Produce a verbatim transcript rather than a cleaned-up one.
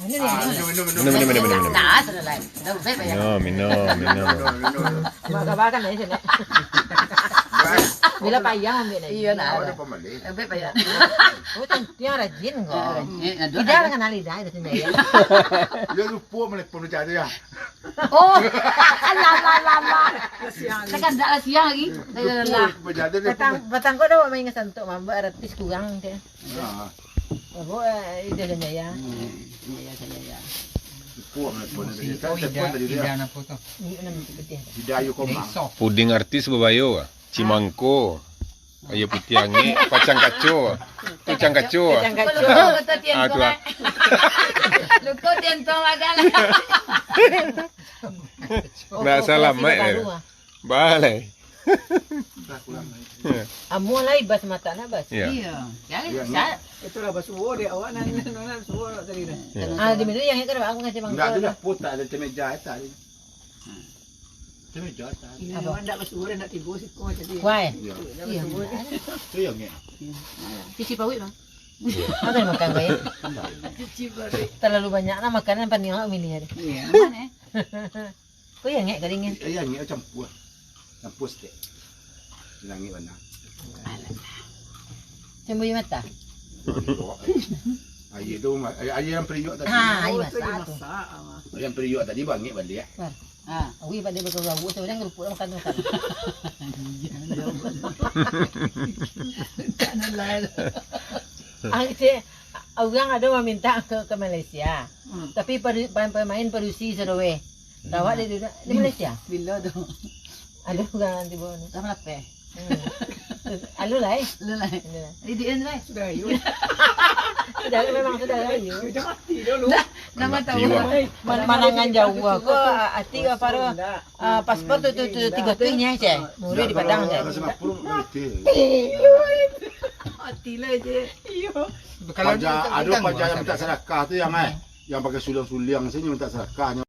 Minum, minum, minum, minum, minum. Nah, sudah lah. Sudah, baik, baik. Minum, minum, minum. Abah kabakan aja sini. Bila payah ambil lagi. Iya, nah. Ada pembeli. Baik, baik. Oh, tiang rajin kok. Rajin. Lidah dengan lidah itu sendiri. Dia lupa melepon macam tu ya. Oh, lama, lama. Tekan dah lah siang lagi. Dah, dah, dah. Lupa, jadi dia Patang, patang kau dah buat main ngesentuk, mambak artis kurang, cak. Nah. Apa, eh, Ida Sanjaya? Hmm. Sanjaya, Sanjaya. Lupa melepon tadi. Saya telepon tadi dia. Ida apa tu? Ida Ayu Komang. Puding artis babayo, ah. Cimangko. Ayo putiang ni, pacang kaco. Pacang kaco. Pacang kaco. Ah, tu lah. Luko tiang tuang makan lah. Nak salamat, eh. Balai. Amuah lai bas mata nak bas. Iya. Iya. Jangan. Itulah basuo dek awak nan, nan, nan basuo awak tadi tu. Iya. Ah, di mana yang kan aku ngaji mangga. Enggak ada lah, putar ada temeja eta. Temeja eta. Ini awak ndak basuo dah, ndak tibo siko tadi. Wai. Iya. Iya. Tu yang ni. Cuci paruik, Bang. Apa yang makan kau ya? Cuci paruik. Terlalu banyak lah makanan, pandai awak milih hari. Iya, aman eh. Kau yang ngek kali ngek. Iya, ngek campur. Campur sikit. Langit warna. Cemburu mata. Air tu, air, air yang periuk tadi. Ha, air masak tu. Air yang periuk tadi bangit balik. Ha. Awi pada berkau-kau tu, orang kerupuk makan tu makan. Iya, iya. Tak ada lain. Ah, cik, orang ada meminta ke, ke Malaysia. Hmm. Tapi padu-, pemain, pemain padusi sadoweh. Lawak dia duduk di Malaysia. Bila tu? Aduh, urang tibo ni. Sama lapeh. Hmm. Alu lai. Alu lai. Alu lai. Di D N lai. Sudah ayu. Sudah, memang sudah ayu. Sudah mati dulu. Dah, nama tahu. Man-, manangan jauh ko, ati ko paro, ah, paspor tu, tu, tu, tigo tu ni aja. Murid di Padang je. Mati lah je. Iyo. Kalau paja, dia ado paja yang minta sadakah tu yang, eh, yang pakai suliang-suliang saja minta sadakah.